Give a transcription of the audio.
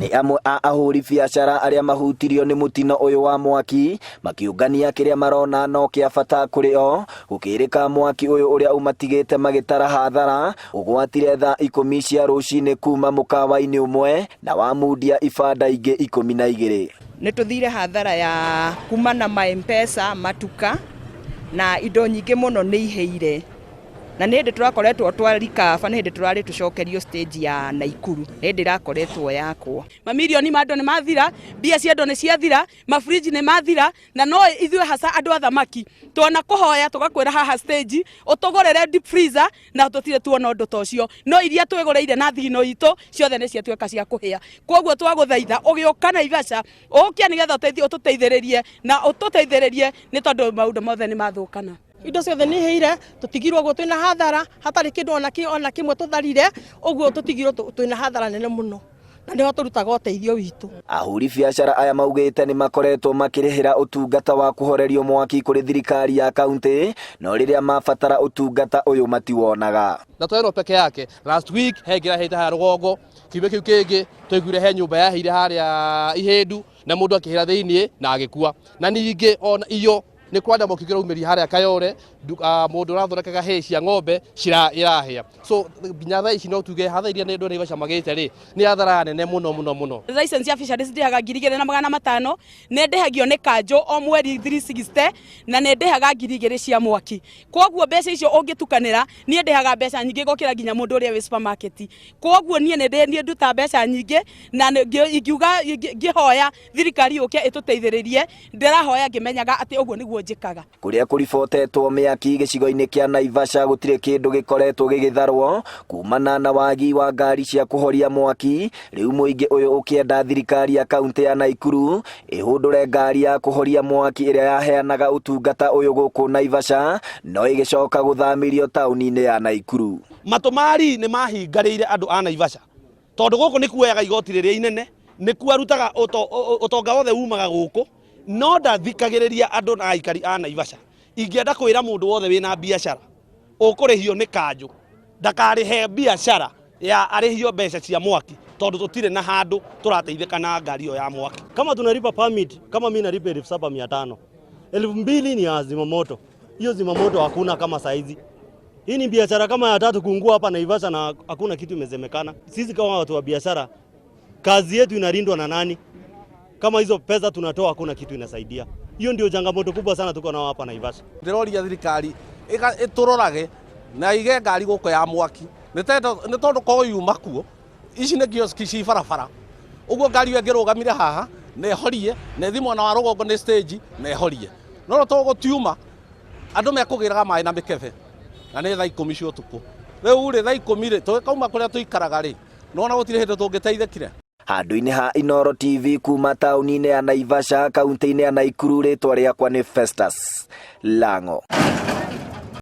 Nĩ amwe a ahũri biacara arĩa mahutirio nĩ mũtino ũyũ wa mwaki makĩũngania kĩrĩa marona no kĩa bata kũrĩ o gũkĩrĩka mwaki ũyũ ũrĩa ũmatigĩte magĩtara hathara ũgwatire thaa 10 cia rũcinĩ kuma mũkawa-inĩ ũmwe na wamundia ibanda ingĩ 12. Nĩ tũthire hathara ya kuma na ma M-Pesa, matuka na indo nyingĩ mũno nĩ ihĩire. Na nĩ hĩndĩ tũrakoretwo twa recover, nĩ hĩndĩ tũrarĩ tũcokerio stage ya Naikuru, nĩ hĩndĩ ĩrakoretwo yakwo. Mamirioni ma andũ nĩ mathira, mbia cia andũ nĩ ciathira, mafridge nĩ mathira, na no ithuĩ hasa andũ a thamaki tuona kũhoya tũgakwĩra haha stage ũtũgũrĩre deep freezer na tũtirĩ tuona ũndũ ta ũcio, no iria twĩgũrĩire na thigino itũ ciothe nĩ ciatuĩka cia kũhĩa. Koguo twagũthaitha ũgĩũka Naivasha ũke nĩgetha ũtũteithĩrĩrie na ũtũteithĩrĩrie nĩ tondũ maũndũ mothe nĩ mathũkana. Indo ciothe nĩ ihĩire, tũtigirwo ũguo twĩna hathara, hatarĩ kĩndũ ona kĩ ona kĩmwe tũtharire, ũguo tũtigirwo twĩna hathara nene mũno, na nĩho tũrutaga ũteithio witũ. Ahũri biacara aya maugĩte nĩ makoretwo makĩrĩhĩra ũtungata wa kũhorerio mwaki kũrĩ thirikari ya kauntĩ, no rĩrĩa mabatara ũtungata ũyũ matiwonaga. Na to ĩno peke yake, last week he ĩngĩ ĩrahĩte harĩa rũgongo, kiumia kĩu kĩngĩ twaiguire he nyũmba yahĩire harĩa Ihĩndu na mũndũ akĩhĩra thĩiniĩ na agĩkua. Na ningĩ ona iyo nĩ kwanda mwaki ũngĩ ũraumĩria harĩa Kayore, mũndũ ũrathondekaga hay cia ng'ombe irahĩa. So nginya thaa ici no tuge hathara iria andũ a Naivasha magĩte rĩ, nĩ hathara nene mũno mũno mũno. License ya fisheries ndĩhaga 2500, nĩ ndĩhagio nĩ kanjũ o mweri 360 na nĩ ndĩhaga 2000 cia mwaki. Koguo mbeca icio ũngĩtukanĩra, niĩ ndĩhaga mbeca nyingĩ gũkĩra nginya mũndũ ũrĩa wĩ supermarket. Koguo niĩ nĩ nduta mbeca nyingĩ na ingiuga ngĩhoya thirikari yũke ĩtũteithĩrĩrie, ndĩrahoya ngĩmenyaga atĩ ũguo nĩguo njĩkaga. Kũrĩa kũribotetwo mĩaki gĩcigo-inĩ kĩa Naivasha gũtirĩ kĩndũ gĩkoretwo gĩgĩtharwo kumana na wagi wa ngari cia kũhoria mwaki. Rĩu mũingĩ ũyũ ũkĩenda thirikari ya kaunti ya Naikuru ĩhũndũre ngari ya kũhoria mwaki ĩrĩa yaheanaga ũtungata ũyũ gũkũ Naivasha no ĩgĩcoka gũthamĩrio taũni-inĩ ya Naikuru. Matũ ma rii nĩ mahingarĩire andũ a Naivasha tondũ gũkũ nĩ kuoyaga igoti rĩrĩa inene, nĩ kuo arutaga ũtonga wothe umaga gũkũ, no ndathikagĩrĩria andũ na aikari a Naivasha. Ingĩenda kwĩra mũndũ wothe wĩna biacara ũkũrĩhio nĩ kanjũ ndakarĩhe biacara ya arĩhio mbeca cia mwaki tondũ tũtirĩ na handũ tũrateithĩka na ngari ĩyo ya mwaki. Kama tunalipa permit, kama mimi nalipa 7500, 2000 ni ya zimamoto. Hiyo zimamoto hakuna kama saizi. Hii ni biashara kama ya tatu kuungua hapa Naivasha na hakuna kitu imesemekana. Sisi kama watu wa biashara, kazi yetu inalindwa na nani? Kama hizo pesa tunatoa hakuna kitu inasaidia. Hiyo ndio changamoto kubwa sana tuko nao hapa Naivasha. Ndĩroria thirikari ĩtũrorage na ige ngari gũkũ ya mwaki nĩ tondũ korwo yuma kuo ici nĩ kioski ci barabara ũguo ngari ĩyo ĩngĩrũgamire haha na ĩhorie na ĩthiĩ mwena wa rũgongo nĩ stage na ĩhorie no no tondũ gũtiuma andũ mekũgĩraga maĩ na mĩkebe na nĩ thaa 10 cia ũtukũ rĩu rĩ thaa 10 rĩ tũgĩkauma kũrĩa tũikaraga rĩ nona gũtirĩ hĩndĩ tũngĩteithĩkire. Handũ-inĩ ha Inooro TV kuma taũni-inĩ ya Naivasha kaunti-inĩ ya Naikuru, rĩtwa rĩakwa nĩ Festus Lango.